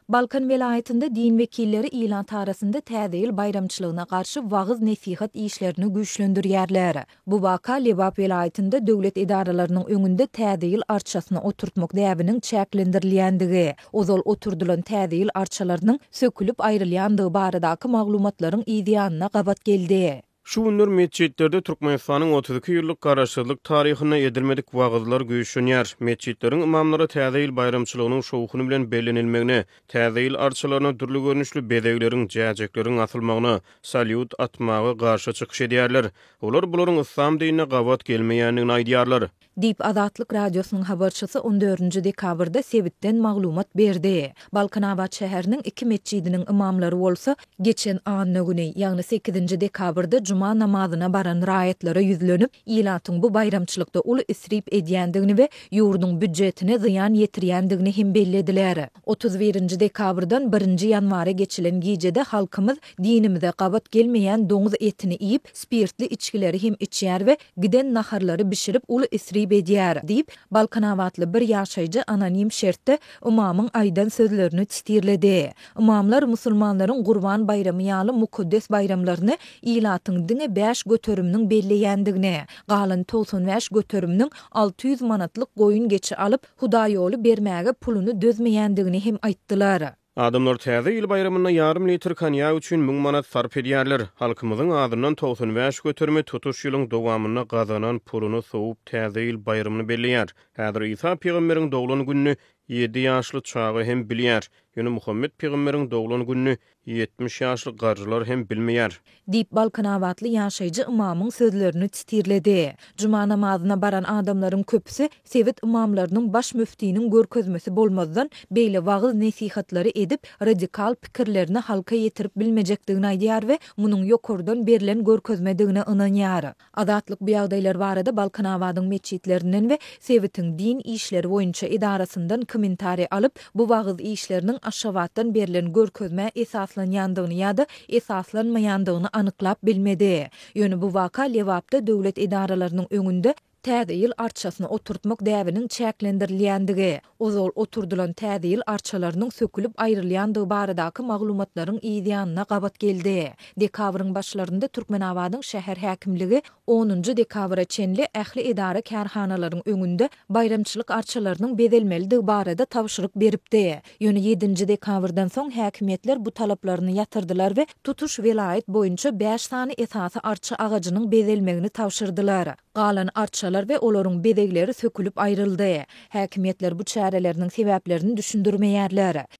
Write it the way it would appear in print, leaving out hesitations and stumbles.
Balkan welaýatynda din wekilleri ilat arasynda Täze ýyl baýramçylygyna garşy wagyz-nesihat işlerini güýçlendirýärler. Bu waka Lebap welaýatynda döwlet edaralarynyň öňünde Täze ýyl arçasyny oturtmak däbiniň çäklendirilýändigi, ozal oturdylan Täze ýyl arçalarynyň sökülip aýrylýandygy baradaky maglumatlaryň yzýanyna gabat geldi. Şu günler metjitlerde Türkmenistanyň 32 ýyllyk garaşsyzlyk taryhynda edilmedik wagyzlar güýçlenýär. Metjitleriň ymamlary Täze ýyl baýramçylygynyň şowhuny bilen bellenilmegine, Täze ýyl arçalaryna dürli görnüşli bezegleriň, jäjekleriň asylmagyna, salýut atmaga garşy çykyş edýärler. Olar bularyň yslam dinine gabat gelmeýändigini aýdýarlar. Diýip, Azatlyk Radiosynyň habarçysy on dördünji dekabrda sebitden maglumat berdi. Balkanabat şäheriniň iki metjidiniň ymamlary bolsa, geçen anna güni, ýagny sekizinji dekabrda juma namazyna baran raýatlara ýüzlenip, ilatyň bu baýramçylykda uly isrip edýändigini we ýurduň býudjetine zyýan ýetirýändigini hem bellediler. 31 nji dekabrdan birinji ýanwara geçilen gijede halkymyz dinimize gabat gelmeýän doňuz etini iýip, spirtli içgileri hem içýär we giden naharlary bişirip uly isrip edýär, diýip, balkanabatly bir ýaşaýjy anonim şertde ymamyň aýdan sözlerini titirledi. Ymamlar musulmanlaryň Gurban baýramy ýaly mukaddes baýramlaryny ilatyň diňe bäş göteriminiň belleýändigini, galan 95 göteriminiň 600 manatlyk goýun-geçi alyp, hudaýýoly bermäge puluny dözmeýändigini hem aýtdylar. Adamlar Täze ýyl baýramynda ýarym litr konýak üçin müň manat sarp edýärler. Halkymyzyň azyndan 95 göterimi tutuş ýylyň dowamynda gazanan puluny sowup Täze ýyl baýramyny belleýär. Häzir Isa pygamberiň doglan gününi ýedi ýaşly çaga hem bilýär. Ýöne Muhammet pygamberiň doglan gününi 70 ýaşly garrylar hem bilmeýär. Diýip, balkanabatly ýaşaýjy ymamyň sözlerini titirledi. Juma namazyna baran adamlaryň köpüsi sebit ymamlarynyň baş müftiniň görkezmesi bolmazdan, beýle wagyz-nesihatlary edip, radikal pikirlerini halka ýetirip bilmejekdigini aýdýar we munuň ýokardan berlen görkezmedigine ynanýar. Azatlyk bu ýagdaýlar barada Balkanabadyň metjitlerinden we sebitiň din işleri boýunça edarasyndan kommentariý alyp, bu wagyz işleriniň Aşgabatdan berlen görkezmä esaslanýandygyny ýa-da esaslanmaýandygyny anyklap bilmedi. Ýöne bu waka Lebapda döwlet edaralarynyň öňünde Täze ýyl arçasyny oturtmak däbiniň çäklendirilýändigi, ozal oturdylan Täze ýyl arçalarynyň sökülip aýrylýandygy baradaky maglumatlaryň yzýanyna gabat geldi. Dekabryň başlarynda Türkmenabadyň şäher häkimligi onunjy dekabra çenli ähli edara-kärhanalaryň öňünde baýramçylyk arçalarynyň bezelmelidigi barada tabşyryk beripdi. Ýöne ýedinji dekabrdan soň häkimiýetler bu talaplaryny ýatyrdylar we tutuş welaýat boýunça bäş sany esasy arça agajynyň bezelmegini tabşyrdylar. Galan arçalar we olaryň bezegleri sökülip aýryldy. Häkimiýetler bu çäreleriniň sebäplerini düşündirmeýärler.